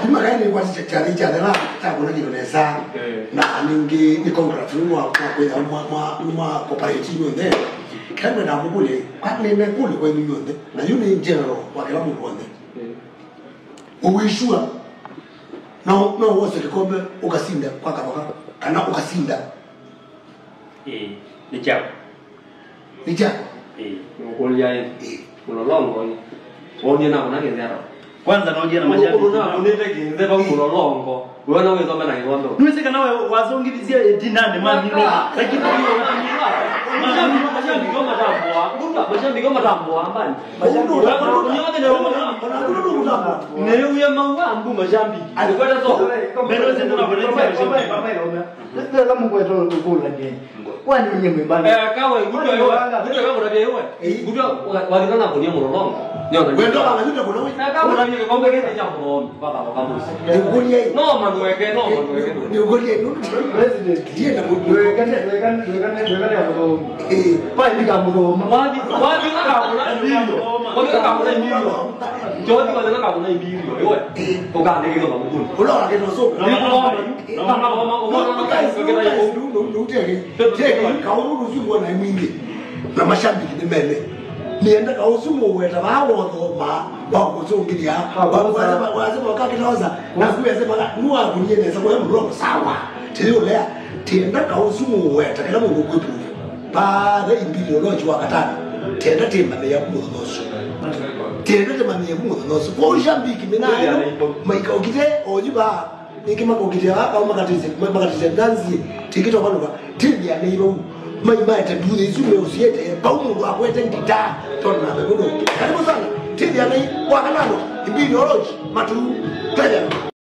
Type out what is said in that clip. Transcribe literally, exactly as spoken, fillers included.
Ima kaĩ nĩkwasisya kyathĩ kya thela kyakũna kĩndũ nesa. Eh. Na ningĩ nĩ congrats nĩ mwa mwa kwĩya mwa mwa mwa cooperate inyuothe. Kĩla ngwenda mũkũlye, kwa nĩ mekũlye kwa inyuothe. Na yu nĩ general wa kĩla mũndũ wothe. Eh. Ũwĩsua no no wose kĩkombe ũkasinda kwa kavoka kana ũkasinda. Ĩĩ, nĩ kyakwa. Nĩ kyakwa. Ĩĩ. Ngũkũlya ĩ. Ĩĩ. Mũlolongo ĩ. Wonie nakũna kĩnzero. Kwanza nojia na mashabiki. Ũkũna kũnĩte kĩnze vau mũlolongo. Wĩona wĩthome na kĩkombe. Nĩwĩsĩ kana we wasongithisye ĩtinanĩ ma milo. Lakini mashabiki wa matambwa. Mashabiki wa matambwa ambani. Nĩwĩa maua mbu mashabiki. Alikwenda so. Mbele ũsĩ ndona kũleta mashabiki. Ndela mũkwete ũkũlanie. Kwani unye mwĩmbani? Eh, kawe, ngutwa iwe. Ngutwa iwe kuna bia iwe. Ngutwa wathina na kunia mũlolongo. Ndio. Wendo kana ngutwa kuna wewe. Eh, kawe kuna bia kombe kete cha mũlolongo. Baba wa kamusi. Nikulie. No manweke, no manweke. Nikulie. President. Ndiye na mtu. Wekane, wekane, wekane, wekane ya mũlolongo. Eh. Pai nika mũlolongo. Wathi, wathi kakuna mbio. Wathi kakuna mbio. Jothi wathi kakuna mbio. Iwe. Eh. Ũkandĩkĩthwa mamukuni. Ũla wakĩtwa so. Nĩkũlomba. Kaũndũ ũsu nĩ mwingĩ na mashabiki nĩ mele. Nĩenda kaũsu mũweta vaa wothomaa wa kũsũngĩthya wasema wakakĩlaosa na kuwesema nũwakunie nesa kwa mlongo sawa. Tĩyũlea tĩenda kaũsu mũweta kĩla mũndũ kwĩpruvu. Pathe imbilio loji wa katano. Tĩenda tĩmanyĩya mũthenya ũsu. Tĩenda tĩmanyĩya mũthenya ũsu. Kwa shabiki mina maikaũkite oyu vaa. Nĩkĩ makokĩtĩa vaa kau makatĩsye makatĩsye ndanzi tĩkĩtwa vanũka tĩthĩanei vau. Mai maete nduthĩ isu meũsiete vau mũndũ akwete ngita tondũ na mekuno. Karibu sana. Tĩthĩanei wa katano. Imbilio loji matu.